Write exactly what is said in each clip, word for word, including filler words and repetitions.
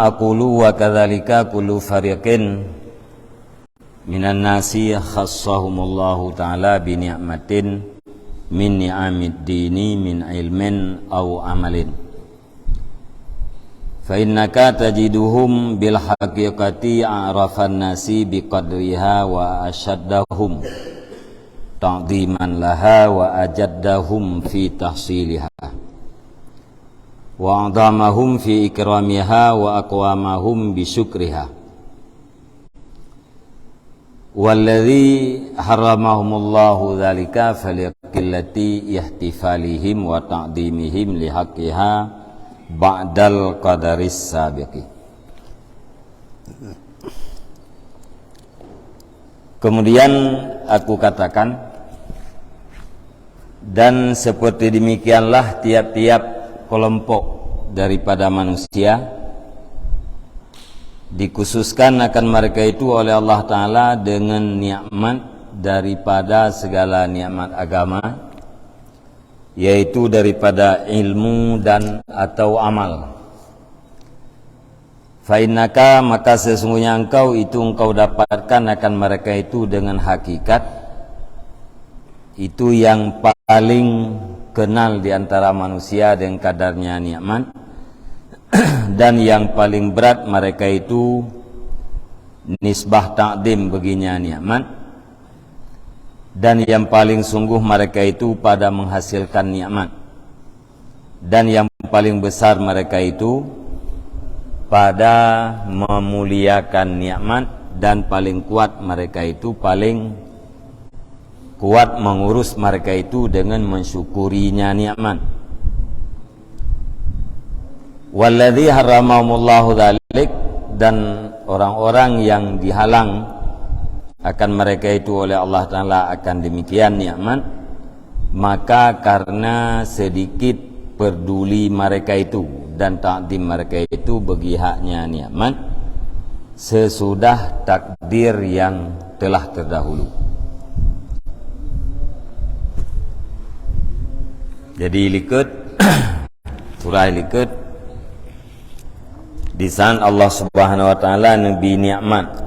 aqulu wa kadzalika kullu fariqin minan nasi khassahumullahu ta'ala bi ni'matin min ni'amid dini min ilmin aw amalin. Fa innaka tajiduhum bil haqiqati a'rafan nasi bi qadriha wa asyaddahum ta'dhiman laha wa ajaddahum fi tahsiliha wa a'dhamahum fi ikramiha wa aqwamahum bi syukriha. Walladzi harramahumullahu dzalika faliqillati ihtifalihim wa ta'dhimihim lihaqqiha ba'dal qadaris sabiqi. Kemudian aku katakan, dan seperti demikianlah tiap-tiap kelompok daripada manusia, dikhususkan akan mereka itu oleh Allah Ta'ala dengan nikmat daripada segala nikmat agama, yaitu daripada ilmu dan atau amal. Fa innaka, maka sesungguhnya engkau itu engkau dapatkan akan mereka itu dengan hakikat, itu yang paling kenal di antara manusia dengan kadarnya nikmat, dan yang paling berat mereka itu nisbah takdim baginya nikmat, dan yang paling sungguh mereka itu pada menghasilkan nikmat, dan yang paling besar mereka itu pada memuliakan nikmat, dan paling kuat mereka itu, paling kuat mengurus mereka itu dengan mensyukurinya nikmat. Walladzi harramahumullahu dzalik, dan orang-orang yang dihalang akan mereka itu oleh Allah Ta'ala akan demikian nikmat, maka karena sedikit peduli mereka itu dan takdim mereka itu bagi haknya nikmat sesudah takdir yang telah terdahulu. Jadi likot, surah likot, di sana Allah Subhanahu wa Ta'ala neubri nikmat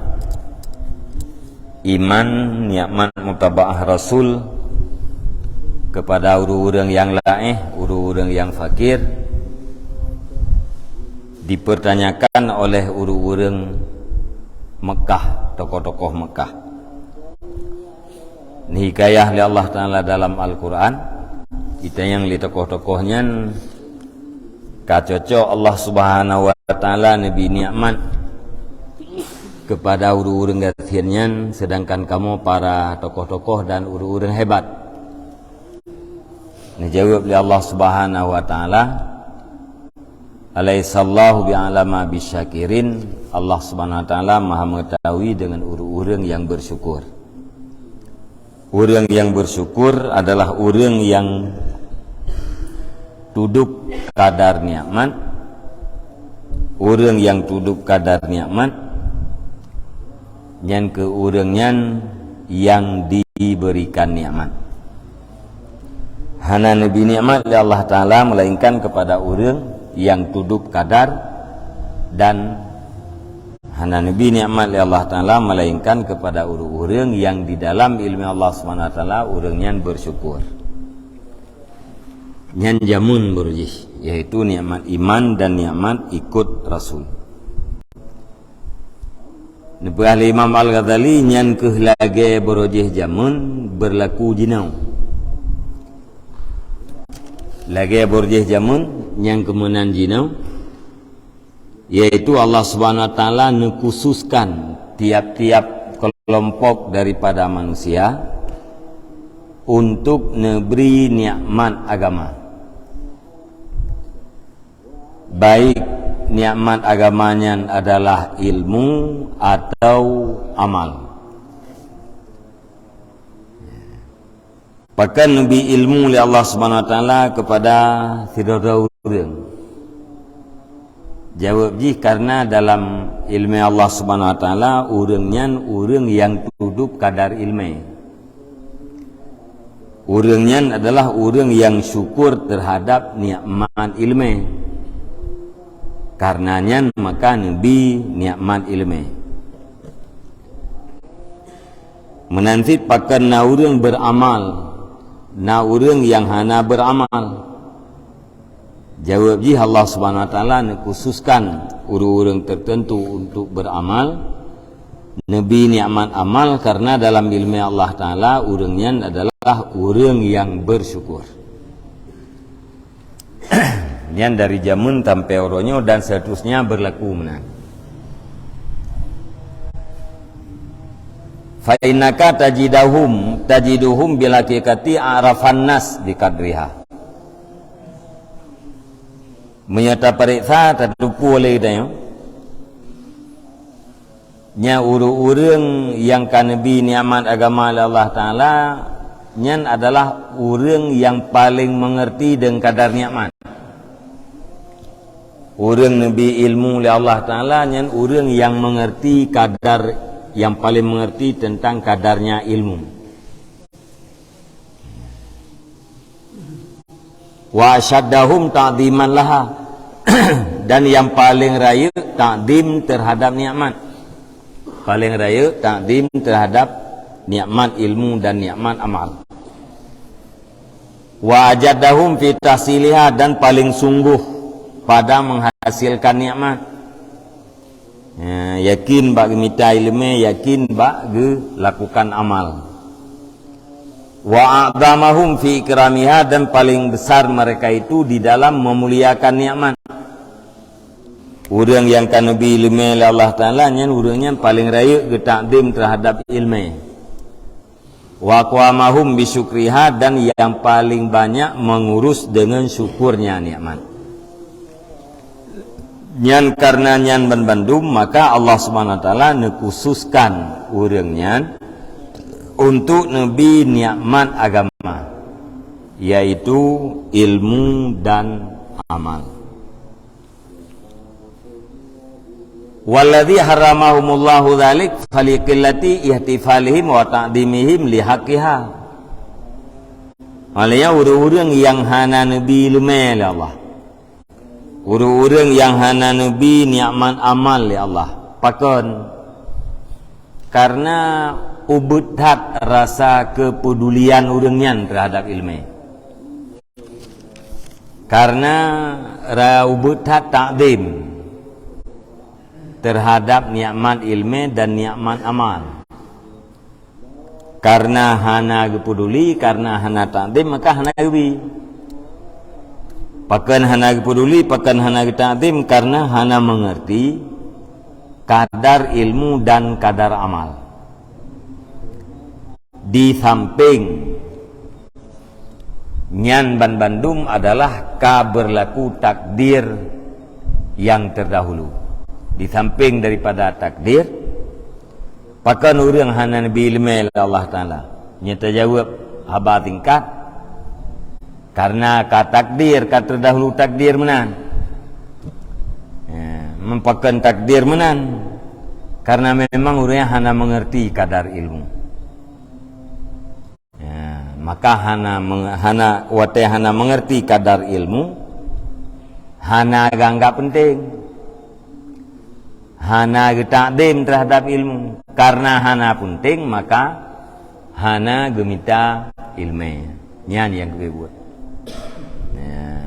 iman, nikmat mutabaah Rasul kepada ureuëng-ureuëng nyang laéh, ureuëng-ureuëng nyang fakir, dipertanyakan oleh ureuëng-ureuëng Mekah, tokoh-tokoh Mekah. Neuhikayah lé Allah Ta'ala dalam Al-Quran, geutanyoe lé tokoh-tokoh nyan ka cocok Allah Subhanahu wa Ta'ala neubri nikmat kepada ureuëng-ureuëng gasien nyan, sedangkan kamoe para tokoh-tokoh dan ureuëng-ureuëng hebat. Neujaweueb lé Allah Subhanahu wa Ta'ala, "Alaisallahu bi'alama bisyakirin." Allah Subhanahu wa Ta'ala Maha Mengetahui dengan ureuëng-ureuëng yang bersyukur. Ureuëng yang bersyukur adalah ureuëng yang tudup kadar nikmat. Ureuëng yang tudup kadar nikmat, nyan keuh ureuëng nyan yang diberikan nikmat. Hana neubri nikmat lé Allah Ta'ala melainkan kepada ureuëng yang tudup kadar, dan hana neubri nikmat lé Allah Ta'ala melainkan kepada ureuëng-ureuëng yang di dalam ilmu Allah Subhanahu wa Ta'ala ureuëng nyan bersyukur. Nyan jameun baroe jih, yaitu nikmat iman dan nikmat ikot Rasul. Neupeugah lé Imam Al-Ghazali, nyan keuh lagée baroe jih jameun berlaku jinoe. Lagée baroe jih jameun nyang keumeunan jinoe, yaitu Allah Subhanahu wa Ta'ala neukhususkan tiap-tiap kelompok daripada manusia untuk neubri nikmat agama. Baik nikmat agama nyan adalah ilmu atau amal. Pakon neubri ilmu lé Allah Subhanahu wa Ta'ala kepada sidroe ureuëng? Jaweueb jih, karena dalam ilmu Allah Subhanahu wa Ta'ala, ureuëng nyan ureuëng nyang tudup kadar ilmu. Ureuëng nyan adalah ureuëng nyang syukur terhadap nikmat ilmu. Kareuna nyan maka neubi nikmat ileumé. Meunan cit pakon na ureuëng beuramal, na ureuëng nyang hana beuramal. Jaweueb jih, Allah Subhanahu Wa Taala neukhususkan ureuëng-ureuëng teuteuntu untuk beuramal, neubi nikmat amal, kareuna dalam ileumé Allah Taala ureuëng nyan adalah ureuëng nyang beusyukur. Nyan dari jameun sampai uroe nyoe dan seterusnya berlaku meunan. Fa innaka tajidahum, tajiduhum bil haqiqati a'rafan nas biqadriha. Meunyoe tapareksa, tateupeue lé geutanyoe, nyan ureuëng-ureuëng nyang ka neubi nikmat agama lé Allah Taala, nyan adalah ureuëng nyang paleng meungeurti deungon kadar nikmat. Ureuëng neubi ilmu lé Allah Taala nyan ureuëng nyang meungeurti kadar, nyang paleng meungeurti teuntang kadarnya ilmu. Wa asyaddahum ta'dhiman laha, dan nyang paleng rayeuk takdim teuhadap nikmat. Paleng rayeuk takdim teuhadap nikmat ilmu dan nikmat amal. Wa ajaddahum fi tahsiliha, dan paleng sungguh pada menghasilkan nikmat. Ya, yakin bak geumita ileumé, yakin bak geulakukan amal. Wa a'zamahum fi ikramiha, dan paling besar mereka itu di dalam memuliakan nikmat. Ureuëng nyang ka neubi ileumé lé Allah Taala nyan, ureuëng nyan paleng rayeuk geutakdim teuhadap ileumé. Wa aqwamahum bisyukriha, dan nyang paleng banyak meungurus deungon syukurnya nikmat. Nyan kareuna nyan banbandum, maka Allah Subhanahu Wa Taala neukhususkan ureuëng nyan untuk neubi nikmat agama, yaitu ilmu dan amal. Walladzi haramahumullahu dzalik faliqillati ihtifalihim wa ta'dimihim lihaqqiha. Maksudnya, ureuëng-ureuëng nyang hana neubi ileumé lé Allah, ureuëng-ureuëng nyang hana neubi nikmat amal lé Allah. Pakon? Kareuna ubeuet that rasa keupedulian ureuëng nyan teuhadap ileumé. Kareuna ra-, ubeuet that takdim teuhadap nikmat ileumé dan nikmat amal. Kareuna hana geupeuduli, kareuna hana takdim, maka hana geubi. Pakon hana geupeuduli, pakon hana geutakdim? Kareuna hana meungeurti kadar ilmu dan kadar amal. Di samping nyan, banbandum adalah ka beurlaku takdir nyang teurdahulu. Di samping daripada takdir, pakon ureuëng hana neubi ileumé lé Allah Taala? Nyoe tajaweueb haba singkat, kareuna ka takdir, ka teurdahulu takdir meunan. Ya, meupakon takdir meunan, kareuna memang ureuëng hana meungeurti kadar ilmu. Ya, maka hana meng-, hana, watée hana meungeurti kadar ilmu, hana geuanggab peunteng, hana geutakdim teuhadap ilmu. Kareuna hana peunteng, maka hana geumita ileumé. Nyan nyang geubeuet. Ya.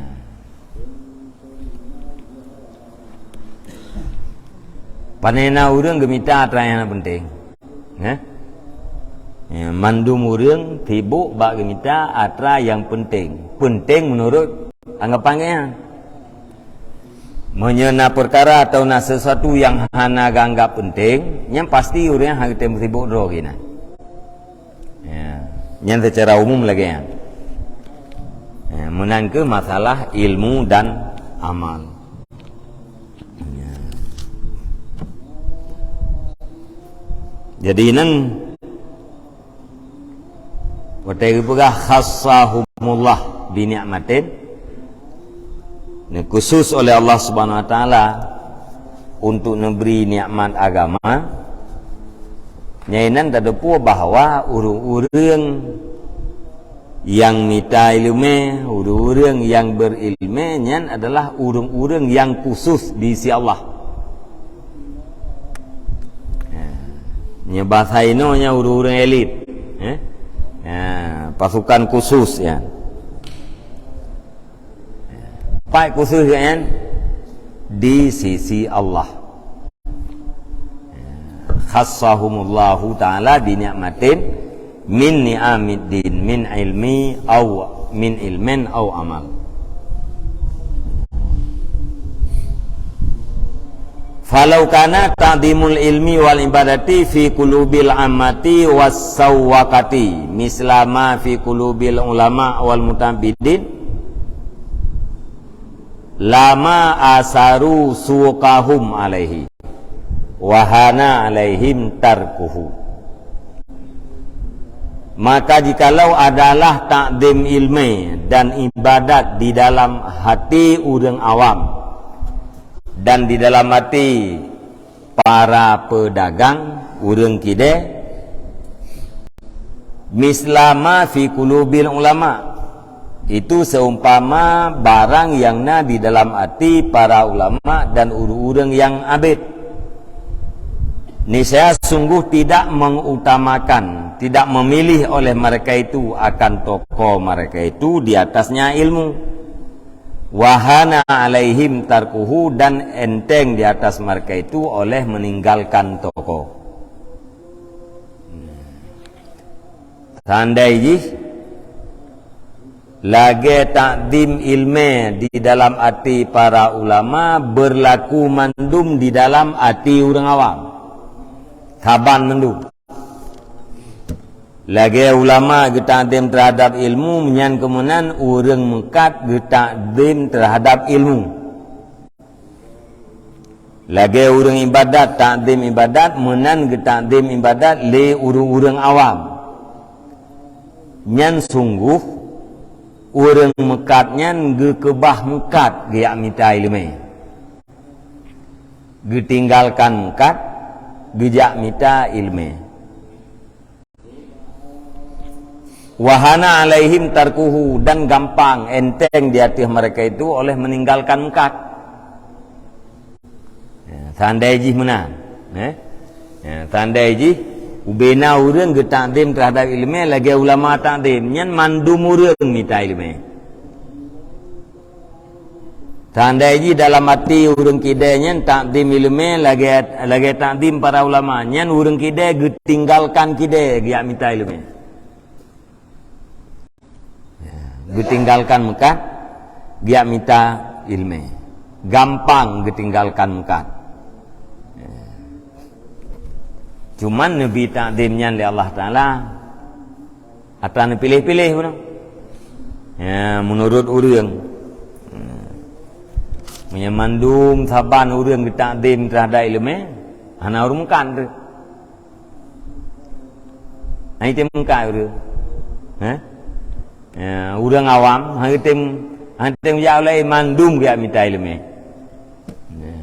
Pane na ureuëng geumita atra nyang hana peunteng? Hah? Ya, mandum ureuëng sibok bak geumita atra nyang peunteng. Peunteng meunurot anggapan gobnyan. Meunyoe na peukara atawa na sesuatu nyang hana geuanggab peunteng, nyan pasti ureuëng hana geutém sibok droe keunan. Ya, nyan seucara umum lagée nyan. Ya, meunan keuh masalah ilmu dan amal. Ya. Jadi nan watée geupeugah khassahumullah bi ni'matin, neukhusus oleh Allah Subhanahu Wa Taala untuk neubri nikmat agama, nyan inan tateupeue bahwa ureuëng-ureuëng Nyang mita ileumé, ureuëng-ureuëng nyang beuileumé nyan adalah ureuëng-ureuëng nyang khusus di sisi Allah. Ya. Nyan basa inoe nyan ureuëng-ureuëng elit. Eh? Ya, pasukan khusus nyan. Pat khusus nyan di sisi Allah. Khassahumullahu ta'ala bi ni'matin min ni'amiddin, min ilmi au min ilmin au amal. Falau kana ta'dhimul ilmi wal ibadati fi qulubil ammati was sawwakati misla ma fi qulubil ulama wal mutabiddin, lama asaru suqahum alaihi, wahana alaihim tarkuhu. Maka jikalau adalah takdim ilmé dan ibadat di dalam hati ureuëng awam dan di dalam hati para peudagang, ureuëng kidée, misla ma fi qulubil ulama, itu seumpama barang nyang na di dalam hati para ulama dan ureuëng-ureuëng nyang abét. Niscaya sungguh tidak mengutamakan, tidak memilih oleh mereka itu akan toko mereka itu di atasnya ilmu. Wahana alaihim tarkuhu, dan enteng di atas mereka itu oleh meninggalkan toko. Seandai jih lagée takdim ilmé di dalam hati para ulama berlaku mandum di dalam hati ureuëng awam. Saban mandum. Lagée ulama geutakdim terhadap ilmu, nyan keuh meunan ureuëng meukat geutakdim terhadap ilmu. Lagée ureuëng ibadat takdim ibadat, meunan geutakdim ibadat lé ureuëng-ureuëng awam. Nyan sungguh ureuëng meukat nyan geukeubah meukat geujak mita ileumé. Geutinggalkan meukat, geujak mita ileumé. Wahana alaihim tarkuhu, dan gampang, enteng di ateueh mereka itu oleh meninggalkan meukat. Ya, seandai jih meunan, eh? Ya, seandai jih ubena ureuëng geutakdim terhadap ileumé lagée ulama takdim, nyan mandum ureuëng mita ileumé. Seandai jih dalam hati ureuëng kidée nyan takdim ileumé lagée, lagée takdim para ulama, nyan ureuëng kidée geutinggalkan kidée geujak mita ileumé. Ya, geutinggalkan meukat, geujak mita ileumé. Gampang geutinggalkan meukat. Ya. Cuman neubi takdim nyan lé Allah Taala, atra neupiléh-piléh bunoe. Ya, meunurot ureuëng. Hmm. Meunyoe mandum saban ureuëng geutakdim terhadap ileumé, hana ureuëng meukat teuh. Hana item meukat ureuëng. Hah? Ya, ureuëng awam, hana item, hana item jak ulée mandum geujak mita ileumé. Ya.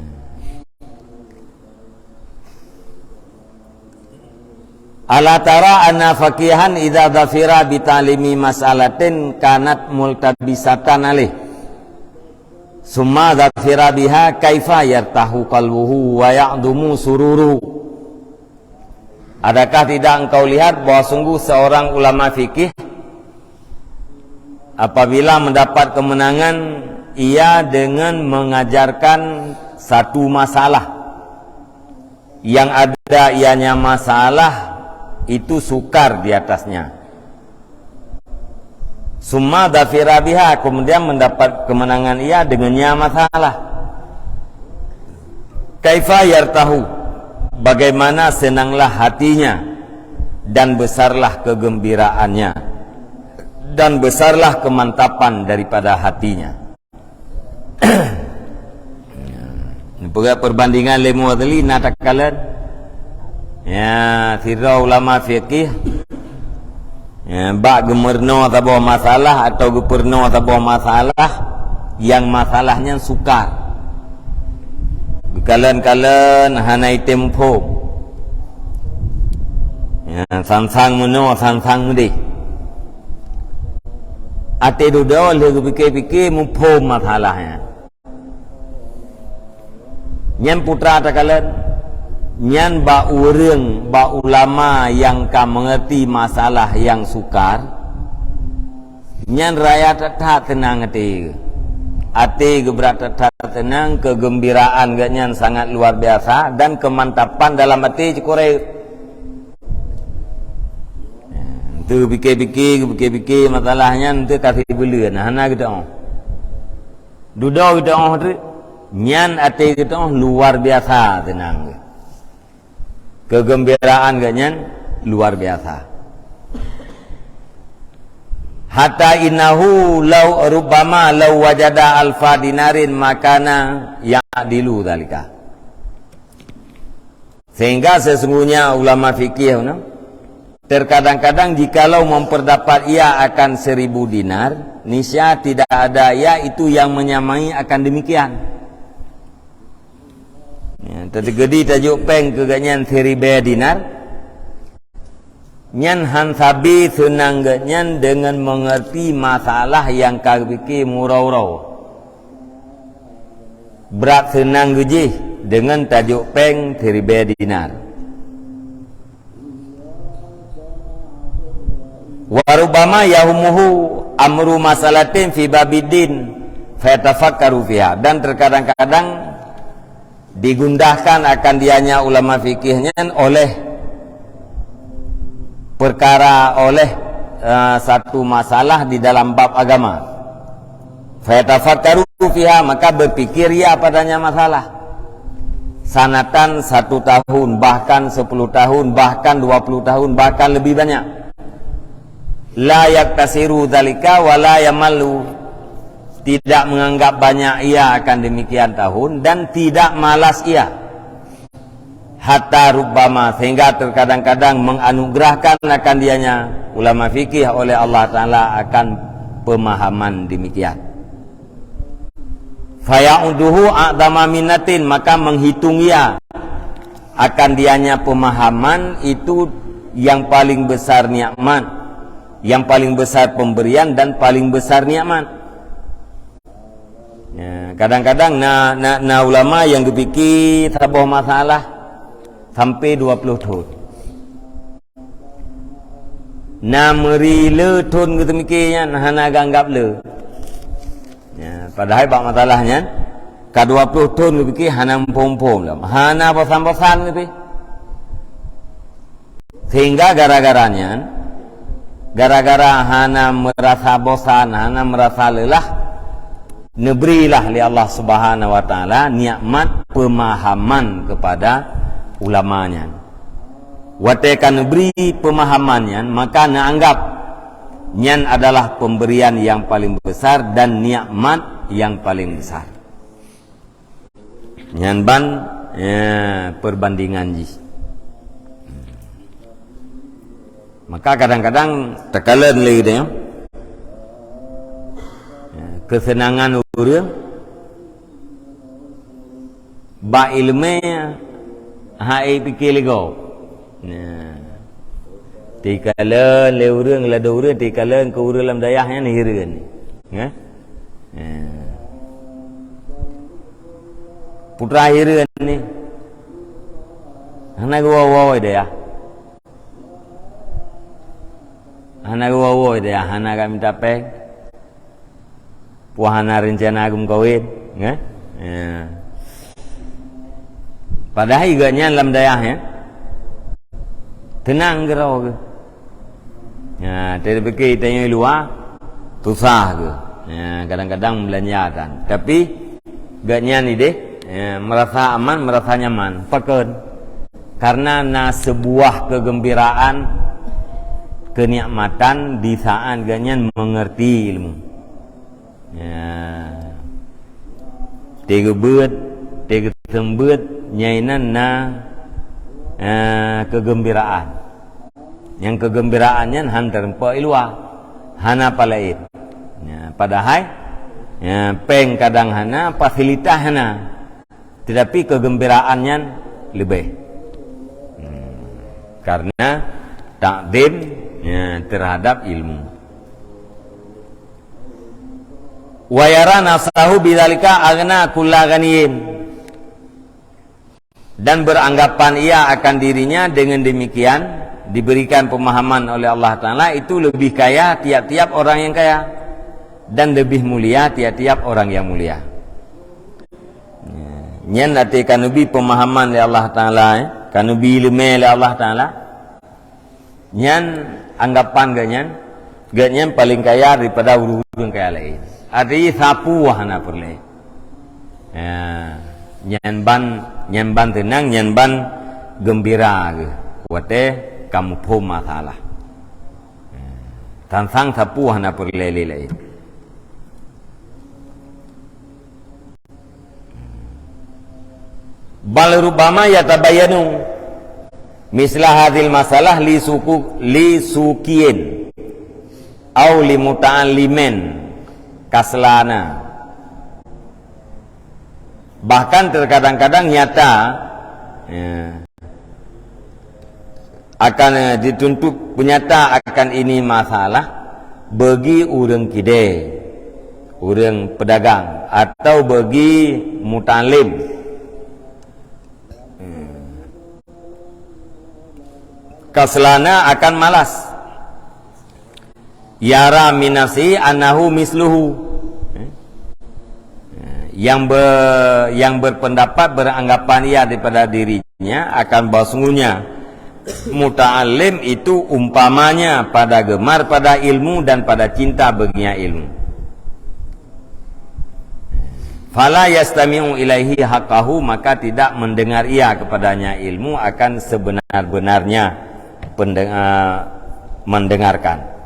Ala tara anna faqihan idza zafira bi ta'limi mas'alatin kanat multabisatan alaih. Summa zafira biha kaifa yartahu qalbuhu wa ya'dumu sururu. Adakah tidak engkau lihat bahwa sungguh seorang ulama fikih apabila mendapat kemenangan ia dengan mengajarkan satu masalah yang ada ianya masalah itu sukar di atasnya. Summa zafira biha, kemudian mendapat kemenangan ia dengannya masalah. Kaifa yartahu, bagaimana senanglah hatinya dan besarlah kegembiraannya dan besarlah kemantapan daripada hatinya. Neupeugah perbandingan lé Mughazali na takalon. Ya, sidroe ulama fikih, ya, bak geumeurunoe saboh masalah atau geupeurunoe saboh masalah nyang masalah nyan sukar. Geukalon-kalon hana item phom. Ya, sang-sang meunoe, sang-sang meudeh. Até dudoe lheueh geupike-pike muphom masalah nyan. Nyan putra takalon, nyan bak ureuëng, bak ulama nyang ka meungerti masalah nyang sukar, nyan raya that-that teunang até. Até geubrat that-that teunang, keugeumbiraan geuh nyan sangat luar biasa dan keumantapan dalam até cukôp rayeuk. Teuh pike-pike, pike-pike masalah nyan teuh ka sibeuleuen, hana geuteu'oh. Dudoe geuteu'oh teuk, nyan até geuteu'oh luar biasa teunang geuh. Keugeumbiraan geuh nyan luar biasa. Hatta innahu lau rubbama lau wajada alfa dinarin makana ya'dilu dzalika. Sehingga sesungguhnya ulama fikih, terkadang-kadang jikalau memperdapat ia akan seribu dinar, niscaya tidak ada ia itu yang menyamai akan demikian. Ya, teukeudi tajok péng keu geuhnyan siribée dinar, nyan han sabe seunang geuhnyan deungon meungerti masalah nyang ka geupike meuuroe-uroe. Brat seunang geujih deungon tajok péng siribée dinar. Wa rubbama yahumuhu amru masalatin fi babiddin fayatafakkaru fiha. Dan terkadang-kadang digundahkan akan dianya ulama fikih nyan oleh perkara, oleh, eh, satu masalah di dalam bab agama. Fayatafakkaru fiha, maka berpikir ia padanya masalah. Sanatan, satu tahun, bahkan sepuluh tahun, bahkan dua puluh tahun, bahkan lebih banyak. La yaktasiru dzalika wa la yamallu. Tidak menganggap banyak ia akan demikian tahun dan tidak malas ia. Hatta rubbama, sehingga terkadang-kadang menganugerahkan akan dianya ulama fikih oleh Allah Ta'ala akan pemahaman demikian. Faya'uduhu a'zama minnatin, maka menghitung ia akan dianya pemahaman itu yang paling besar nikmat, yang paling besar pemberian dan paling besar nikmat. Ya, kadang-kadang na, na, na ulama nyang geupike saboh masalah sampai dua puluh thon. Na meuri le thon geuteumike nyan hana geuanggap le. Ya, padahai bak masalah nyan ka dua puluh thon geupike hana muphom-muphom lom. Hana bosan-bosan geupike. Sehingga gara-gara nyan, gara-gara hana meurasa bosan, hana meurasa leulah, neubri lah lé Allah Subhanahu wa Ta'ala nikmat pemahaman kepada ulama nyan. Watée ka neubri pemahaman nyan, maka neuanggap nyan adalah pemberian yang paling besar dan nikmat yang paling besar. Nyan ban, ya, perbandingan jih. Maka kadang-kadang teukalon lé geutanyoe, ya, keuseunangan ureuëng bak iéleumé hai pike lé gob. Nah, teukalon lé ureuëng, ladôm ureuëng teukalon keu ureuëng lam dayah nyan hireuen. Nah. Nah. Putra hireuen ni. Hana geuwoe-woe dayah. Hana geuwoe-woe dayah, hana ka mita péng. Puah hana reuncana geumeukawen, ya? Ya. Padahai geuh nyan lam dayah, ya. Teunang keudroe geuh. Ya, tapi pike tanyoe luwa, susah geuh. Ya, kadang-kadang beulanja tan. Tapi geuh nyan ideh, ya, merasa aman, merasa nyaman. Pakon? Karena na sebuah kegembiraan, kenikmatan di saat geuh nyan mengerti ilmu. Ya. Teugeubeuet, teugeuseumbeuet, nyan na, eh, kegembiraan. Nyang kegembiraan nyan han teurumpok i luwa, hana palaén. Ya, padahai, ya, péng kadang hana, fasilitas hana. Tetapi kegembiraan nyan leubeh. Hmm. Karena takzim, ya, terhadap ilmu. Wa yara nafsahu bidzalika aghna kulla ghaniyin. Dan beranggapan ia akan dirinya dengan demikian diberikan pemahaman oleh Allah Taala itu lebih kaya tiap-tiap orang yang kaya dan lebih mulia tiap-tiap orang yang mulia. Nyan até ka neubi pemahaman lé Allah Taala, eh? Ka neubi ileumé lé Allah Taala. Nyan anggapan geuh nyan, geuh nyan paléng kaya daripada ureuëng-ureuëng kaya laén. Arti sapeue hana peureulée. Ya, nyan ban, nyan ban teunang, nyan ban geumbira geuh watée ka muphom masalah. Tang-tang sapeue hana peureulée lé laén. Bal rubbama yatabayyanu misla hadzil masalah li suku, li sukiyin au li muta'allimin kaslana. Bahkan terkadang-kadang nyata, ya, akan, eh, dituntut penyata akan ini masalah bagi ureuëng kidée, ureuëng pedagang, atau bagi mutalim. Hmm. Kaslana akan malas. Yara min nafsihi annahu misluhu. Yang ber, yang berpendapat, beranggapan ia daripada dirinya akan bahwa sungguhnya muta'allim itu umpamanya pada gemar pada ilmu dan pada cinta baginya ilmu. Fala yastami'u ilaihi haqqahu, maka tidak mendengar ia kepadanya ilmu akan sebenar-benarnya pendeng-, eh, mendengarkan.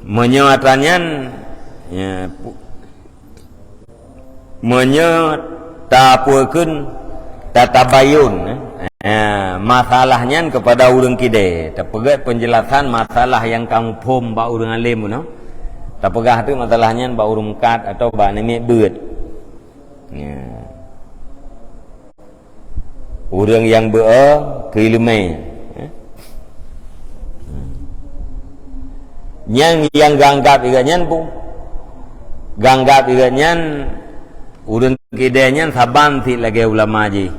Meunyoe atra nyan, ya, pu-, meunyoe tapeukeun tatabayun, eh, masalah nyan kepada ureuëng kidée, tapeugét penjelasan masalah nyang ka muphom bak ureuëng além bunoe, tapeugah teuk masalah nyan bak ureuëng mukat atau bak namiet beuet. Ya. Ureuëng nyang beu-e keu ileumé. Nyang, nyang geuanggab igat nyan pu. Geuanggab igat nyan ureuëng kidée nyan saban cit lagée ulama jih.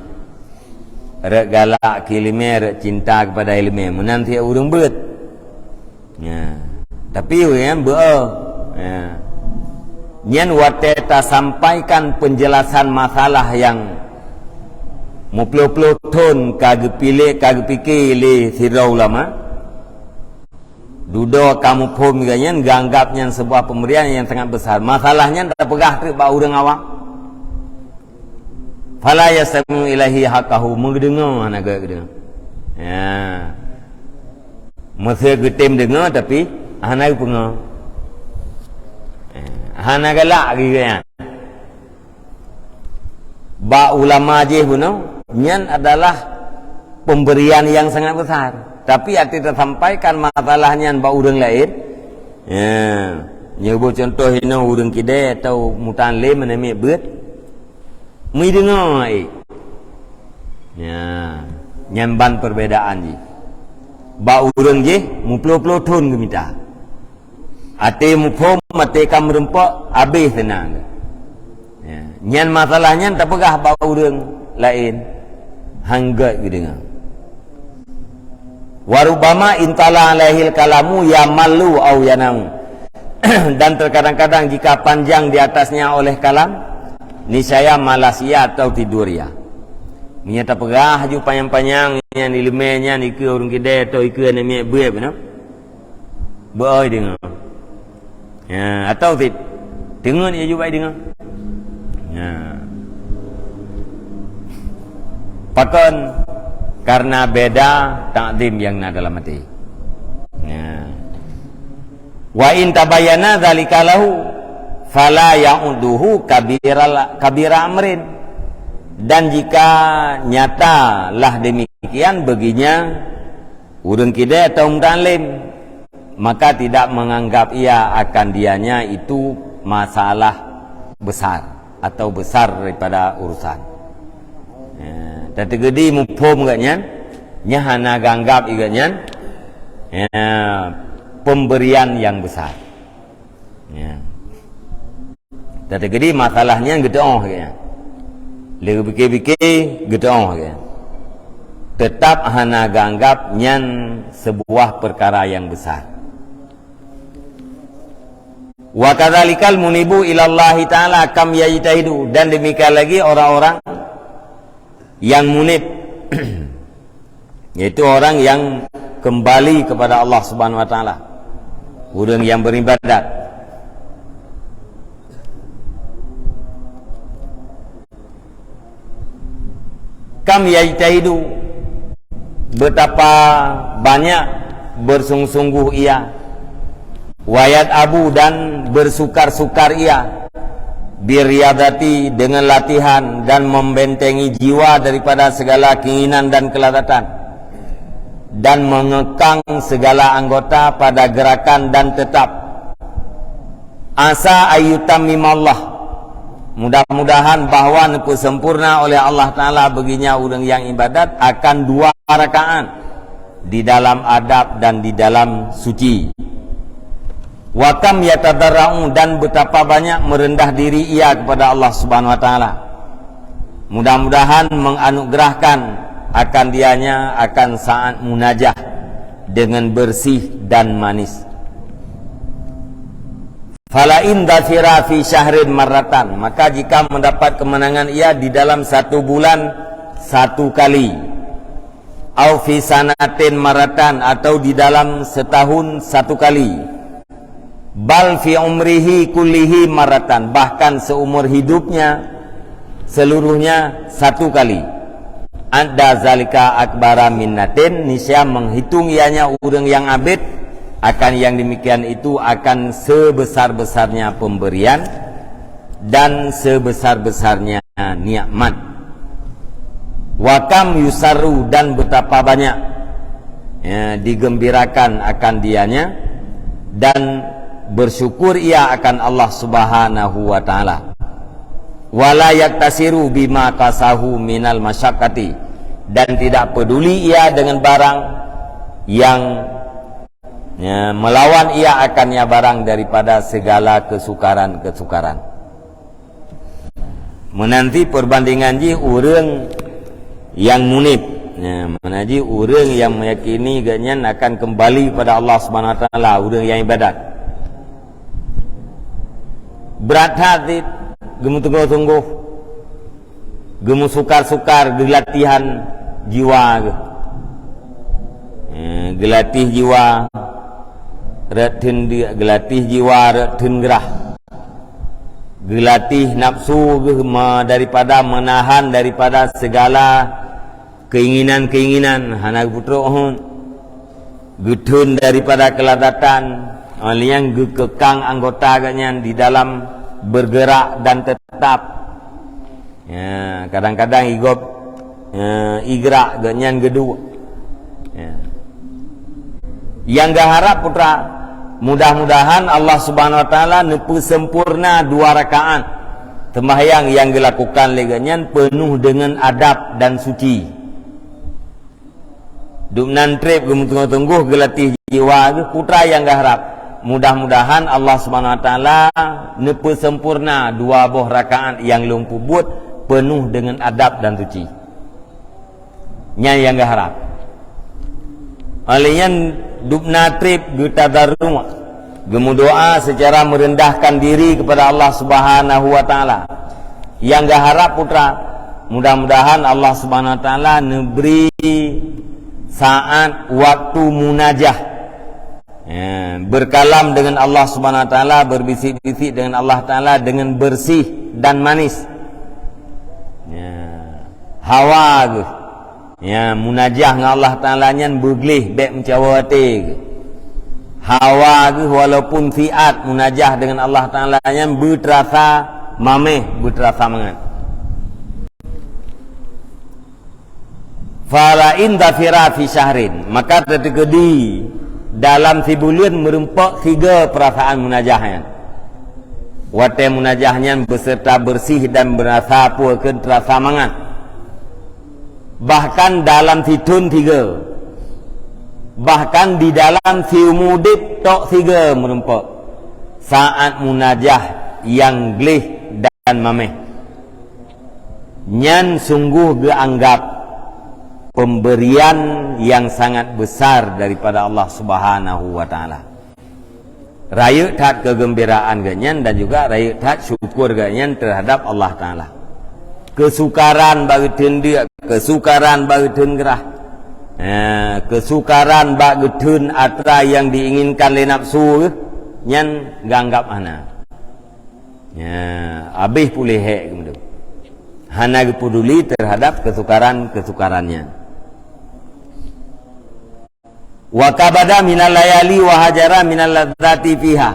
Rot galak keu ileumé, rot cinta kepada ileumé. Meunan cit ureuëng beuet. Ya. Tapi ureuëng beu-e. Ya. Nyan watée tasampaikan penjelasan masalah nyang meuploh-ploh thon ka geupiléh, ka geupike lé sidroe ulama. Dudoe ka muphom geuh nyan, geuanggab nyan sebuah pemberian yang sangat besar. Masalah nyan tapeugah teuk bak ureuëng awam. Fala yastami'u ilaihi haqqahu, meudeungoe hana geudeungoe. Ya. Meusé geutem deungoe tapi hana geupeungoe. Ya. Hana galak geuh nyan. Bak ulama jih bunoe, nyan adalah pemberian yang sangat besar. Tapi até tasampaikan masalah nyan bak ureuëng laén, ya, nyoe boh contoh inoe ureuëng kidée atau mutalim namiet beuet. Meudeungoe, eh. Ya, nyan ban perbedaan jih. Bak ureuëng jih, meuploh-ploh thon geumita. Até muphom, até ka meureumpok, abéh seunang. Ya, nyan masalah nyan tapeugah bak ureuëng laén. Hana geudeungoe. Wa rubbama intala alaihil kalamu yamallu au yanamu. Dan terkadang-kadang jika panjang di atasnya oleh kalam, niscaya malas ia atau tidur ia. Meunyoe tapeugah ju panyang-panyang nyan ileumé nyan ikeue ureuëng kidée atau ikeue namiet beuet bunoe. Beu-e deungoe. Ya, atau cit. Teungeut ya ju bak deungoe. Ya. Pakon? Karena beda takzim nyang na dalam até. Ya. Wa in tabayyana dzalika lahu fala ya'udduhu kabiral, kabira amrin. Dan jika nyata lah demikian baginya, ureuëng kidée atau mutalim, maka tidak menganggap ia akan dianya itu masalah besar atau besar daripada urusan. Ya, teuteugedi muphom geuh nyan, nyan hana geuanggab geuh nyan Ya, pemberian yang besar. Ya. Teukeudi masalah nyan geuteu'oh, ya. Lé pike-pike geuteu'oh, ya. Tetap hana geuanggap nyan sebuah perkara yang besar. Wa kadzalikal munibu ilallahi ta'ala kam yajtahidu, dan demikian lagi orang-orang yang munib, yaitu orang yang kembali kepada Allah Subhanahu wa Ta'ala, ureuëng yang beribadat. Kam yajtahidu, betapa banyak bersungguh-sungguh ia, wayat abu, dan bersukar-sukar ia, biriyadati, dengan latihan dan membentengi jiwa daripada segala keinginan dan kelazatan, dan mengekang segala anggota pada gerakan dan tetap. Asa ayyutammimallah. Mudah-mudahan bahwa neupeusempurna oleh Allah Ta'ala baginya ureuëng yang ibadat akan dua rakaat di dalam adab dan di dalam suci. Wa kam yatadarra'u, dan betapa banyak merendah diri ia kepada Allah Subhanahu wa Ta'ala. Mudah-mudahan menganugerahkan akan dianya akan saat munajah dengan bersih dan manis. Fala in dhafira fi syahrin marratan, maka jika mendapat kemenangan ia di dalam satu bulan satu kali, au fi sanatin marratan, atau di dalam setahun satu kali, bal fi umrihi kullihi marratan, bahkan seumur hidupnya seluruhnya satu kali. Adda zalika akbara minnatin, niscaya menghitung ianya ureuëng yang abet akan yang demikian itu akan sebesar-besarnya pemberian dan sebesar-besarnya nikmat. Wa kam yusarru, dan betapa banyak, ya, digembirakan akan dianya dan bersyukur ia akan Allah Subhanahu wa Ta'ala. Wala yaktasiru bima qasahu minal masyaqqati, dan tidak peduli ia dengan barang yang, ya, melawan ia akannya barang daripada segala kesukaran-kesukaran. Meunanti perbandingan jih ureuëng yang munib. Ya, mana jih ureuëng yang meyakini gobnyan akan kembali pada Allah Subhanahu wa Ta'ala, ureuëng yang ibadat. Brat that cit, geumeuteungoh-teungoh, geumeusukat-sukat, geulatihan jiwa geuh. Eh, geulatih jiwa rot theun di-, geulatih jiwa rot theun grah. Geulatih nafsu geuh me-, daripada meunahan daripada segala keinginan-keinginan hana geupeutrok hon. Geutheun daripada keuladatan, óh lheueh nyan geukekang anggota geuh nyan di dalam bergerak dan tetap. Ya, kadang-kadang igop, ya, igrak geuh nyan geuduek. Ya. Nyang geuharap putra, mudah-mudahan Allah Subhanahu wa Ta'ala neupeusempurna dua rakaat sembahyang nyang geulakukan lé geuh nyan peunoh deungon adab dan suci. Dubnan treb geumeuteungoh-teungoh geulatih jiwa geuh, putra nyang geuharap. Mudah-mudahan Allah Subhanahu wa Ta'ala neupeusempurna dua boh rakaat nyang lôn peubuet peunoh deungon adab dan suci. Nyan nyang geuharap. Óh lheueh nyan dubna treb geutadarruek, geumeudoá seucara meurendahkan diri keupada Allah Subhanahu wa Ta'ala. Nyang geuharap putra, mudah-mudahan Allah Subhanahu wa Ta'ala neubri saát waktu munajah. Ya, berkalam dengan Allah Subhanahu wa Ta'ala, berbisik-bisik dengan Allah Ta'ala dengan bersih dan manis. Ya, hawa geuh. Ya, munajah ngon Allah Ta'ala nyan beugleh bék meucawa até geuh. Hawa geuh walaupun siat munajah dengan Allah Ta'ala nyan beuteurasa maméh, beuteurasa mangat. Fala in dhafira fi syahrin, maka teukeudi dalam sibuleuen meurumpok sigoe peurasaan munajah nyan. Watée munajah nyan beuseurta beureuséh dan beurasa peue kheun teurasa mangat. Bahkan dalam sithon sigoe. Bahkan di dalam siumu udeb tok sigoe meurumpok saat munajah nyang gleh dan mameh. Nyan sungguh geuanggap pemberian nyang sangat besar daripada Allah Subhanahu wa Ta'ala. Rayeuk that keugeumbiraan geuhnyan dan juga rayeuk that syukur geuhnyan terhadap Allah Ta'ala. Keusukaran bak geutheun deuk, keusukaran bak geutheun grah. Eh, keusukaran bak geutheun atra nyang diinginkan lé nafsu geuh, nyan geuanggap hana. Ya, habéh puléh hék geuh. Hana geupeduli terhadap keusukaran-keusukaran nyan. Wa kabada minal layali wa hajara minal ladzati fiha.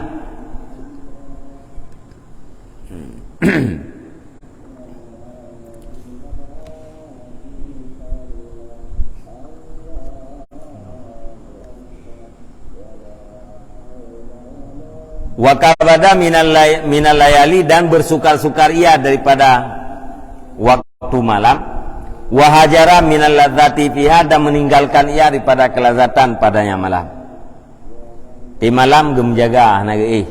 Wa kabada minal lay-, minal layali, dan bersukar-sukar ia daripada waktu malam. Wa hajara minal ladzati fiha, dan meninggalkan ia daripada kelazatan padanya malam. Di malam geumeujaga hana geuéh.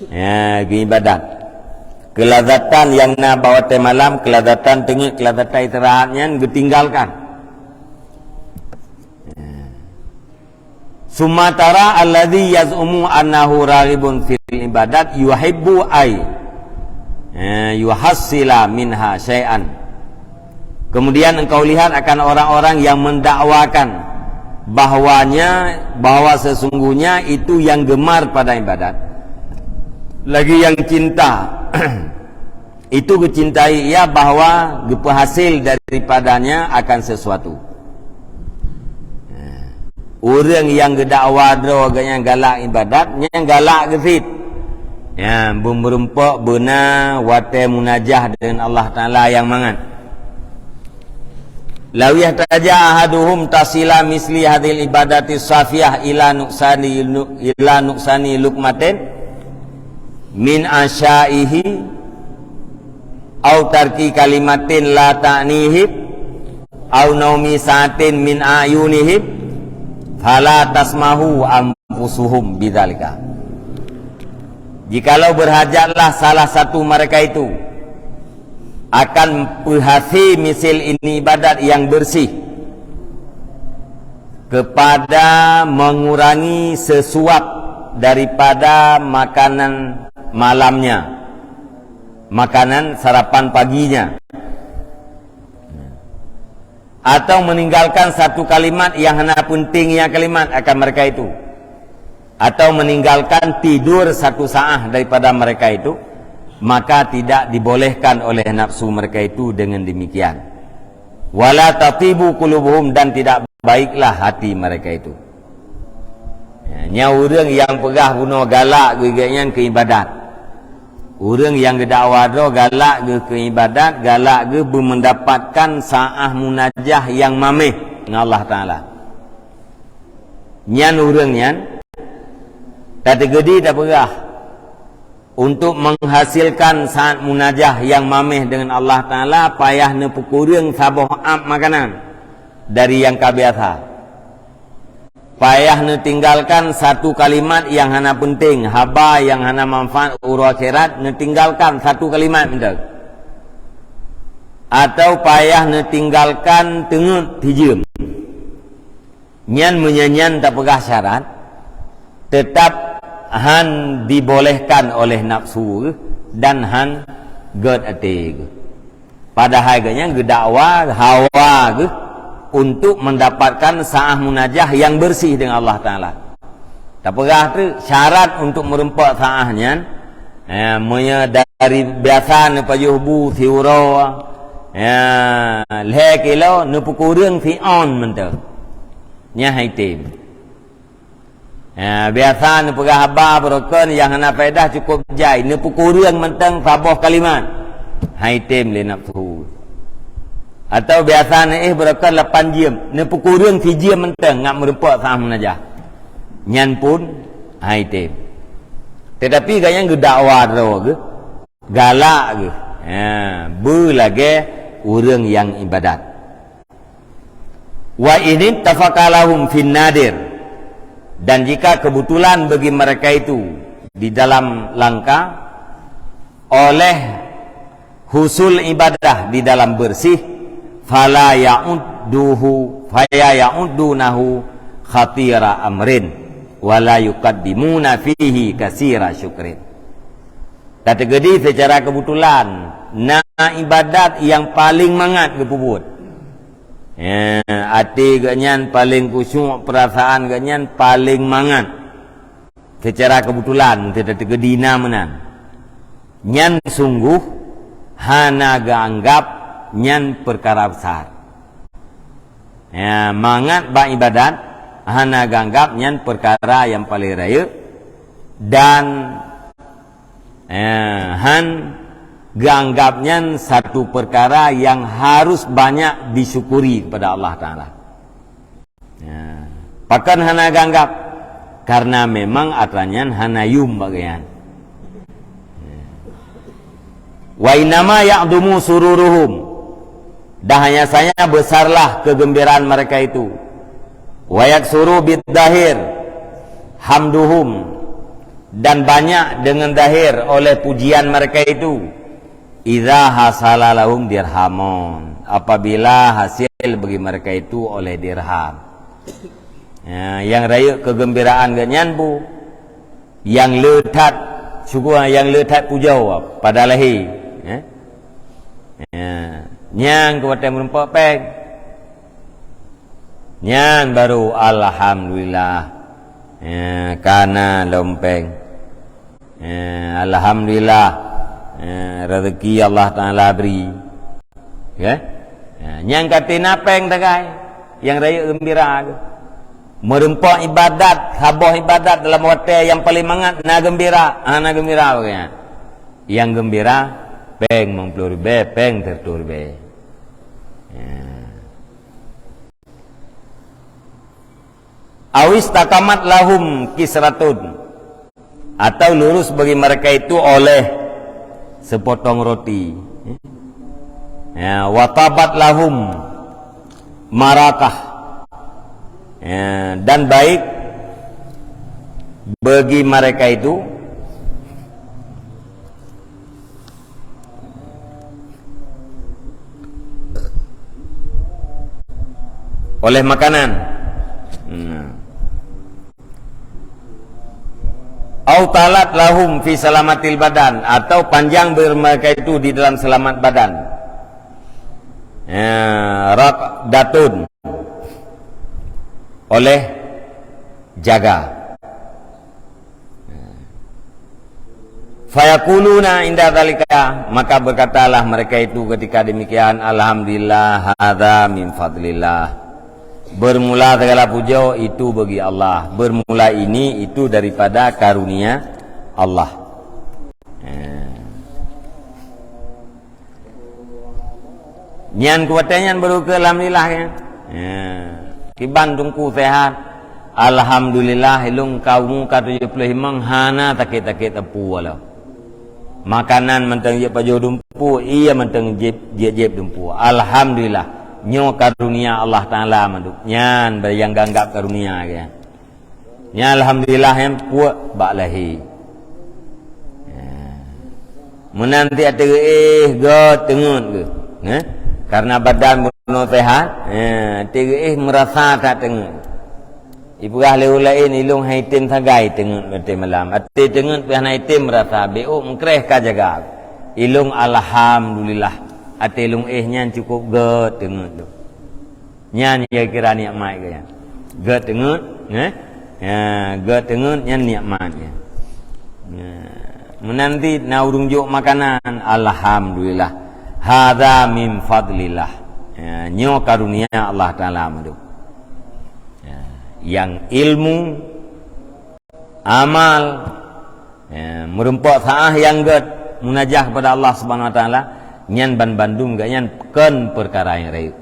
Ya, geuibadat. Kelazatan nyang na bak watée malam, kelazatan teungeut, kelazatan istirahat nyan geutinggalkan. Summa tara alladzi yaz'umu annahu raghibun fil ibadat yuhibbu ay, eh, yuhassila minha syai'an. Kemudian engkau lihat akan orang-orang yang mendakwakan bahwanya, bahwa sesungguhnya itu yang gemar pada ibadat, lagi yang cinta itu geucintai ia bahwa geupeuhasil daripadanya akan sesuatu. Ureuëng nyang geudakwa droe geuh nyang galak ibadat, nyang galak geusit. Ya, beumeurumpok beuna watée munajah dengan Allah Taala nyang mangat. Law yahtaja ahaduhum tasila misli hadhil ibadati safiyah ila nuksani, ila nuksani lukmatin min asyaihi, au tarki kalimatin la ta'nihim, au naumi sa'atin min ayunihim, fala tasmahu anfusuhum bidzalika. Jikalau berhajatlah salah satu mereka itu akan peuhase misil ini ibadat yang bersih kepada mengurangi sesuap daripada makanan malamnya, makanan sarapan paginya, atau meninggalkan satu kalimat yang hana pentingnya kalimat akan mereka itu, atau meninggalkan tidur satu saat daripada mereka itu, maka tidak dibolehkan oleh nafsu mereka itu dengan demikian. Wala tatibu qulubuhum, dan tidak baiklah hati mereka itu. Ya, nyan ureuëng nyang peugah bunoe galak geuh nyan keu ibadat. Ureuëng nyang geudakwa droe galak geuh keu ibadat, galak geuh beumendapatkan saah munajah nyang mameh ngon Allah Taala. Nyan ureuëng nyan, tateugedi tapeugah, untuk menghasilkan saat munajah nyang mameh dengan Allah Taala, payah neupeukureueng saboh ap makanan dari nyang ka biasa. Payah neutinggalkan satu kalimat nyang hana penting, haba nyang hana manfaat uroe akhirat, neutinggalkan satu kalimat mantong. Atau payah neutinggalkan teungeut sijeuem. Nyan meunyoe nyan tapeugah syarat, teutap han dibolehkan oleh nafsu geuh dan han gét até geuh. Padahai geuh nyan geudakwa hawa geuh untuk mendapatkan saah munajah nyang bersih dengan Allah Taala. Tapeugah teuk syarat untuk meurumpok saah nyan, eh, meunyoe dari biasa neupajoh bu siuroe, eh, lhée kilo, neupeukureueng siôn mantong. Nyan han item. Ya, biasa neupeugah haba beurokon nyang hana faedah cukôp jai, neupeukureueng mantong saboh kalimat. Han item lé nafsu. Atau biasa neuéh beurokon lapan jeuem, neupeukureueng sijeuem mantong ngat meurumpok saah munajah. Nyan pun han item. Teutapi gobnyan geudakwa droe geuh, galak geuh. Ya, beulagée ureuëng nyang ibadat. Wa in ittafaqa lahum fin nadir, dan jika kebetulan bagi mereka itu di dalam langka oleh husul ibadah di dalam bersih, fala ya'udduhu, faya ya'uddunahu khatira amrin, wa la yuqaddimuna fihi kasira syukrin. Tateugedi secara kebetulan, na ibadat yang paling mangat geupeubuet. Ya, até geuhnyan paling khusyuk, perasaan geuhnyan paling mangat. Secara kebetulan, teuta teugedina meunan. Nyan sungguh hana geuanggap nyan peukara besar. Ya, mangat bak ibadat, hana geuanggap nyan peukara nyang paleng rayeuk, dan, ya, han geuanggap nyan satu peukara nyang harus banyak disyukuri kepada Allah Taala. Ya. Pakon hana geuanggap? Karena memang atra nyan hana yum bak geuhnyan. Wa innama ya'dumu sururuhum. Dan hanya saja besarlah kegembiraan mereka itu. Wa yaksuru bid dahir hamduhum. Dan banyak dengan zahir oleh pujian mereka itu. Idza hasala lahum dirhamun, apabila hasil bagi mereka itu oleh dirham. Ya, nyang rayeuk kegembiraan geuhnyan bu, nyang le that syukur, nyang le that pujoe pada lahé. Ya. Ya. Nyang keu watée meureumpok péng. Nyan baru alhamdulillah. Ya, kana lom péng. Eh, alhamdulillah. Eh, rezeki Allah Taala bri. Ya? Eh, nyang ka teuina péng tagai, nyang rayeuk geumbira. Meureumpok ibadat, saboh ibadat dalam watée nyang paleng mangat na geumbira, ah, na geumbira bagai nyan. Nyang geumbira péng limong ploh ribée, péng siratoh ribée. Ya. Awis takamat lahum kisratun, atau lurus bagi mereka itu oleh sepotong roti. Ya, watabat lahum marakah. Ya, dan baik bagi mereka itu oleh makanan. Nah. Au talat lahum fi salamatil badan, atau panjang bagi mereka itu di dalam selamat badan. Ya, raqdatun, oleh jaga. Fayaquluna inda dzalika, maka berkatalah mereka itu ketika demikian, "Alhamdulillah, hadza min fadlillah." Bermula segala puja itu bagi Allah. Bermula ini itu daripada karunia Allah. Eh. Nyan kuwatée nyan baru keu alhamdulillah, kan? Ya. Kiban teungku sehat. Alhamdulillah, ilong ka umu ka tujoh ploh limong hana sakét-sakét teupeu wala. Makanan mantong jeuet pajoh dumpu, iya mantong jeuet, jeuet, jeuet dumpu. Alhamdulillah. Nyoe karunia Allah Taala mandum. Nyan bagi nyang geuanggap karunia, kan? Nyan alhamdulillah nyang puek bak lahé. Ya. Meunan ti ateueh geuteungeut geuh, eh? Karena badan bunoe sehat, eh, ateueh meurasa that teungeut. Ipeugah lé ureueng laén, ilong hai tem sagai teungeut watée malam. Até teungeut pih hana item meurasa, bék meukreh ka jaga. Ilong alhamdulillah. Até ilong éh nyan cukup geuteungeut tu. Nyan nyang kira nikmat geuh nyan. Geuteungeut, eh? Ya, geuteungeut nyan nikmat nyan. Ya. Meunan ti na ureueng jok makanan, alhamdulillah. Hadza min fadlillah. Ya, nyoe karunia Allah Taala mandum. Ya, nyang ilmu, amal, ya, meureumpok saah nyang gét munajah kepada Allah Subhanahu Wa Taala, nyan ban bandum gét nyan kon peukara nyang rayeuk.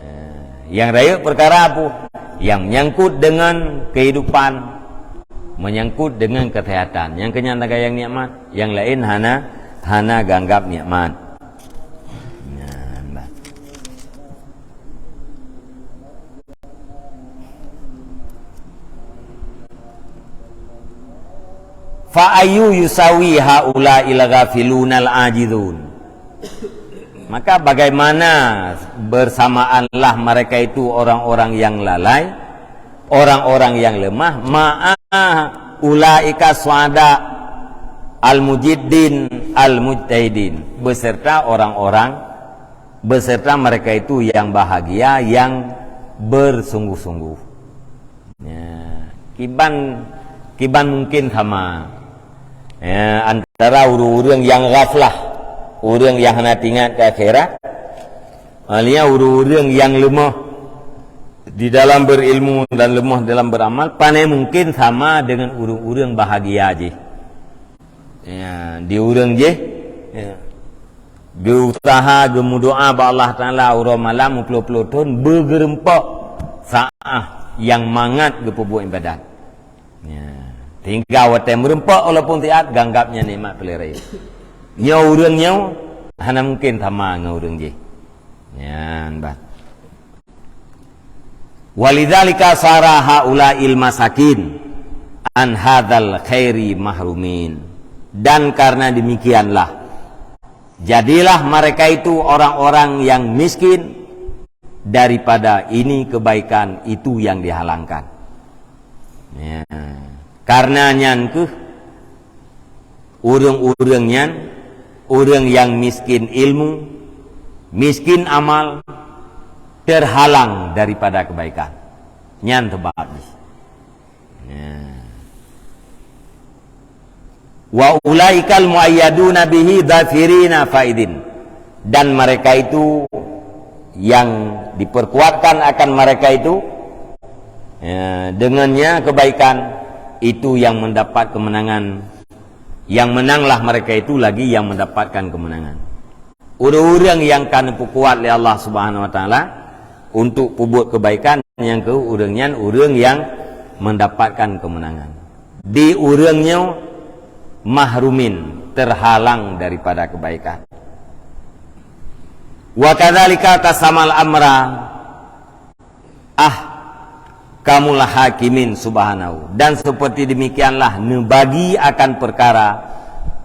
Eh, nyang rayeuk peukara peue? Nyang menyangkut deungon keuhidupan, menyangkut deungon keuseuhatan. Nyang keu nyan tagai nyang nikmat, nyang laén hana, hana geuanggap nikmat. Nyan bah. Fa ayyu yusawi haula'il ghafilunal ajizun. Maka bagaimana bersamaanlah mereka itu orang-orang yang lalai, orang-orang yang lemah, ma'a ulaika suada al-mujiddin al-mujtahidin, beserta orang-orang, beserta mereka itu yang bahagia, yang bersungguh-sungguh. Ya, kiban, kiban mungkin sama. Ya, antara ureuëng-ureuëng yang ghaflah, ureuëng yang hana tingat ke akhirat, alia ureuëng-ureuëng yang lemah di dalam berilmu dan lemah dalam beramal, pane mungkin sama dengan ureuëng-ureuëng bahagia jih. Ya, di ureuëng jih, ya, geuusaha geumudoa bak Allah Taala uroe malam meuploh-ploh thon, beugeureumpok saah nyang mangat geupeubuet ibadat. Ya. Tinggai watée meureumpok walaupun siat, ganggab nyan nikmat peureulée. Nyoe ureuëng nyoe hana mungkin sama ngon ureuëng jih. Nyan bah. Walidzalika sara haula'il masakin an hadzal khairi mahrumin. Dan karena demikianlah, jadilah mereka itu orang-orang yang miskin daripada ini kebaikan itu yang dihalangkan. Ya. Karena nyan keuh ureuëng-ureuëng nyan, ureuëng nyang miskin ilmu, miskin amal, terhalang daripada kebaikan. Nyan sebab jih. Ya. Wa ulaikal muayyaduna bihi dzafirina faidin. Dan mereka itu yang diperkuatkan akan mereka itu, ya, dengannya kebaikan, itu yang mendapat kemenangan. Yang menanglah mereka itu lagi yang mendapatkan kemenangan. Ureuëng-ureuëng nyang ka neupeukuat lé Allah Subhanahu wa Taala untuk peubuet kebaikan, nyang keu ureuëng nyan ureuëng nyang mendapatkan kemenangan. Di ureuëng nyoe mahrumin, terhalang daripada kebaikan. Wa kadzalika qasamal amra ahkamul hakimin subhanahu. Dan seperti demikianlah neubagi akan perkara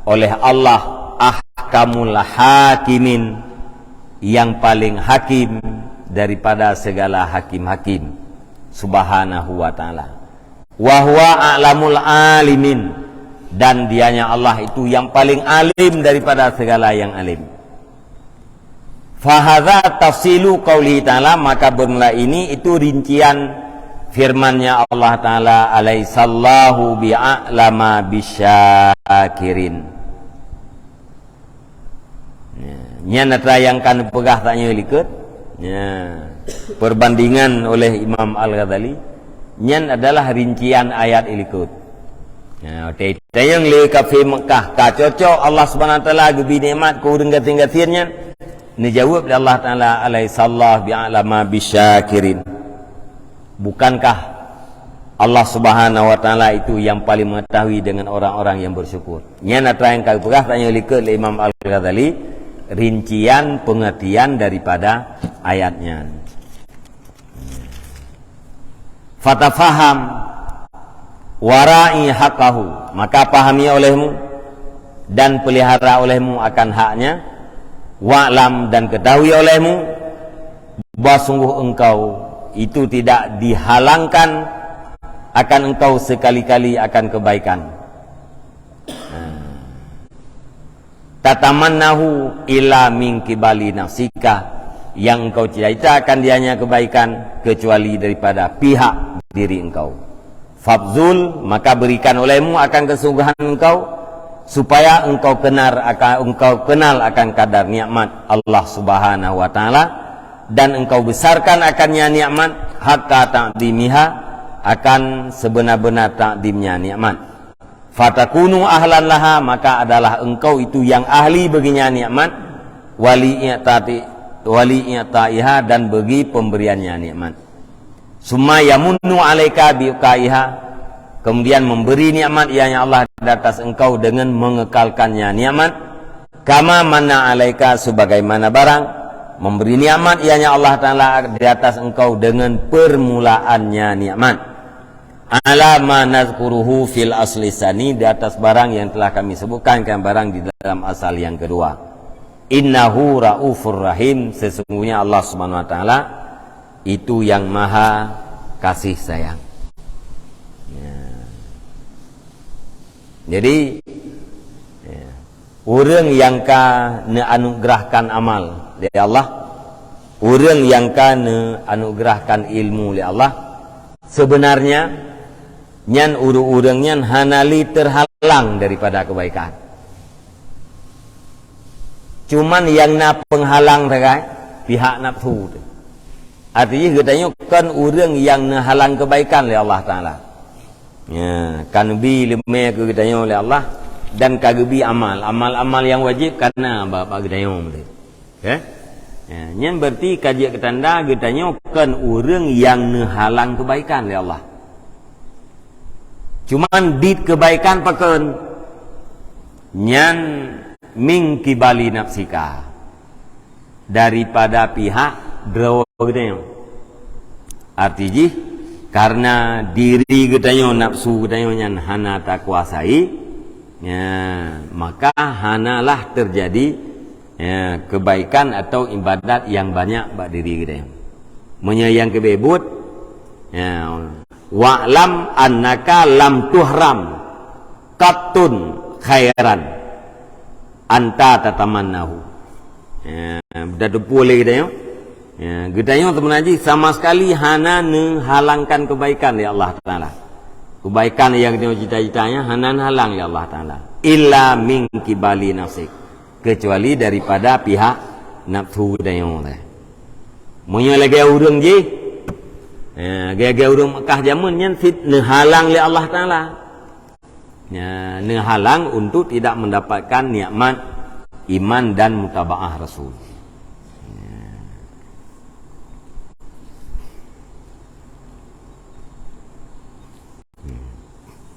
oleh Allah ahkamul hakimin, yang paling hakim daripada segala hakim-hakim, subhanahu wa ta'ala. Wa huwa a'lamul alimin, dan dianya Allah itu yang paling alim daripada segala yang alim. Fahadza tafsilu qaulihi ta'ala, maka bermula ini itu rincian firman-Nya Allah Ta'ala, "Alaisallahu bi'a'lama bisyakirin." Ya, nyan atra nyang ka neupeugah tanyoe likot. Ya, perbandingan oleh Imam Al-Ghazali, nyan adalah rincian ayat ilikot. Ya, watée tanyong lé kafé Mekah, ka cocok Allah Subhanahu wa Taala geubri nikmat keu ureuëng gasien-gasien nyan, neujaweueb lé Allah Taala, "Alaisallahu bi'a'lama bisyakirin." Bukankah Allah Subhanahu wa Taala itu yang paling mengetahui dengan orang-orang yang bersyukur? Nyan atra nyang ka geupeugah tanyoe likot lé Imam Al-Ghazali, rincian pengertian daripada ayat nyan. Fatafaham warai hakahu, maka pahami olehmu dan pelihara olehmu akan haknya, wa'lam, dan ketahui olehmu bahwa sungguh engkau itu tidak dihalangkan akan engkau sekali-kali akan kebaikan. Tatamannahu illa min qibali nafsika, yang engkau cita-citakan dianya kebaikan kecuali daripada pihak diri engkau. Fabzul, maka berikan olehmu akan kesungguhan engkau, supaya engkau kenal akan, engkau kenal akan kadar nikmat Allah Subhanahu wa Taala, dan engkau besarkan akannya nikmat, haqqa ta'dimiha, akan sebenar-benar takdimnya nikmat. Fatakunu ahlan laha, maka adalah engkau itu yang ahli baginya nikmat, wali i'tati, wali i'taiha, dan bagi pemberiannya nikmat. Summa yamunnu alaika bi'taiha, kemudian memberi nikmat ianya Allah di atas engkau dengan mengekalkannya nikmat. Kama manna alaika, sebagaimana barang memberi nikmat ianya Allah Taala di atas engkau dengan permulaannya nikmat. Ala ma nazkuruhu fil asli tsani, di atas barang yang telah kami sebutkan, kan, barang di dalam asal yang kedua. Innahu raufur rahim, sesungguhnya Allah Subhanahu wa Taala itu yang maha kasih sayang. Ya. Jadi, ya, ureuëng nyang ka neuanugerahkan amal lé Allah, ureuëng nyang ka neuanugerahkan ilmu lé Allah, sebenarnya nyan ureuëng-ureuëng nyan hana lé teuhalang daripada kebaikan. Cuman nyang na penghalang sagai pihak nafsu teuh. Arti jih geutanyoe kon ureuëng nyang neuhalang kebaikan lé Allah Taala. Ya, ka neubi leumé keu geutanyoe lé Allah dan ka geubi amal, amal-amal nyang wajéb ka na bak, bak geutanyoe. Ya? Ya, nyan berarti ka jeuet keu tanda geutanyoe kon ureuëng nyang neuhalang kebaikan lé Allah. Cuman dit kebaikan pakon? Nyan min qibali nafsika, daripada pihak droe geutanyoe. Arti jih, karena diri geutanyoe, nafsu geutanyoe nyan hana takuasai, ya, maka hanalah terjadi, ya, kebaikan atau ibadat nyang banyak bak diri geutanyoe. Meunyoe nyang keubeubut, ya, wa'lam annaka lam tuhram qattun khairan anta tatamannahu. Ya, dah teupeu lé geutanyoe. Ya, geutanyoe teumeunaji sama sekali hana neuhalangkan kebaikan lé Allah Taala. Kebaikan nyang geutanyoe cita-cita nyan hana neuhalang lé Allah Taala. Illa min qibali nafsik. Kecuali daripada pihak nafsu geutanyoe teuh. Meunyoe lagée ureuëng jih, ya, lagée ureuëng Mekah jameun nyan cit neuhalang lé Allah Taala. Ya, neuhalang untuk tidak mendapatkan nikmat iman dan mutabaah Rasul.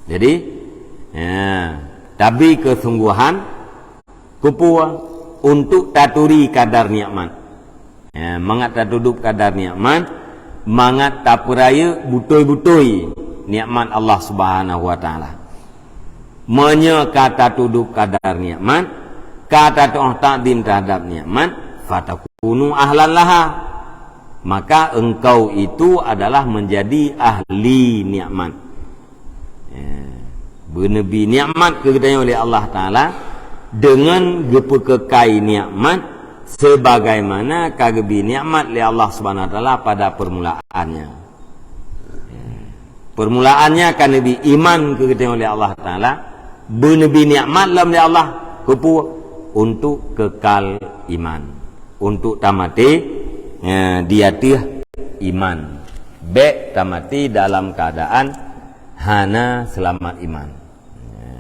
Jadi, ya, tabi keusungguhan, keupeue, untuk taturi kadar nikmat. Ya, mangat tatudub kadar nikmat, mangat tapeurayeuk beutôi-beutôi nikmat Allah Subhanahu wa Taala. Meunyoe ka tatudub kadar nikmat, ka tatuoh takzim terhadap nikmat, fatakunu ahlan laha, maka engkau itu adalah menjadi ahli nikmat. Ya. Beuneubi nikmat keu geutanyoe lé Allah Taala deungon geupeukekai nikmat sebagaimana ka geubi nikmat lé Allah Subhanahu wa Taala pada permulaannya. Ya. Permulaannya ka neubi iman keu geutanyoe lé Allah Taala, beuneubi nikmat lom lé Allah, keupeue? Untuk kekal iman, untuk tamaté, ya, di ateueh iman. Bék tamaté dalam keuadaan hana seulamat iman. Ya.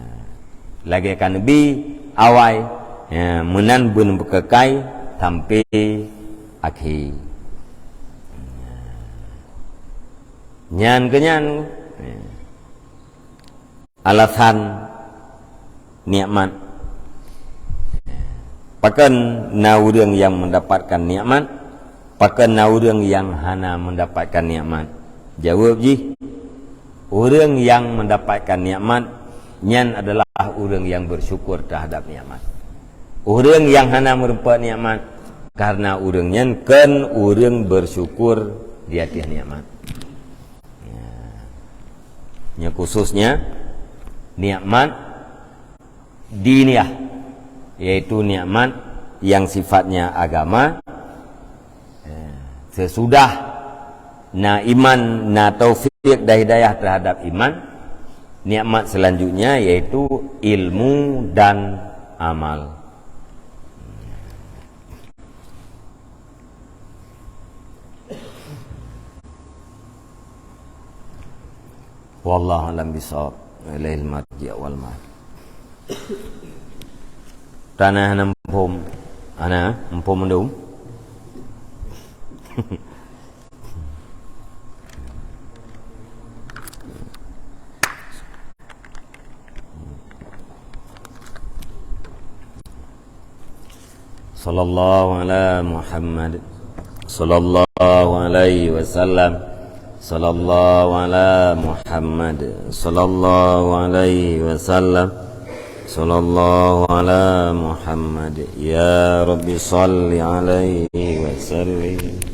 Lagée ka neubi awai, ya, meunan beuneubi keukai sampai akhé. Nyan keuh nyan, ya, alasan nikmat. Pakon na ureuëng nyang mendapatkan nikmat? Pakon na ureuëng nyang hana mendapatkan nikmat? Jaweueb jih, ureuëng nyang mendapatkan nikmat nyan adalah ureuëng nyang bersyukur terhadap nikmat. Ureuëng nyang hana meurumpok nikmat, karena ureuëng nyan kon ureuëng bersyukur di ateueh nikmat. Ya. Nyan khususnya nikmat diniyah, yaitu nikmat yang sifatnya agama. Ya. Sesudah na iman, na taufik dan hidayah terhadap iman, nikmat selanjutnya yaitu ilmu dan amal. Wallahu a'lam bishawab. Ilaihil marji' wal ma'ab. Tanah hana muphom. Hana muphom mandum. Sallallahu ala Muhammad. Sallallahu alaihi wasallam. Sallallahu ala Muhammad. Sallallahu alaihi wasallam. Sallallahu ala Muhammad. Ya Rabbi salli alaihi wasallim.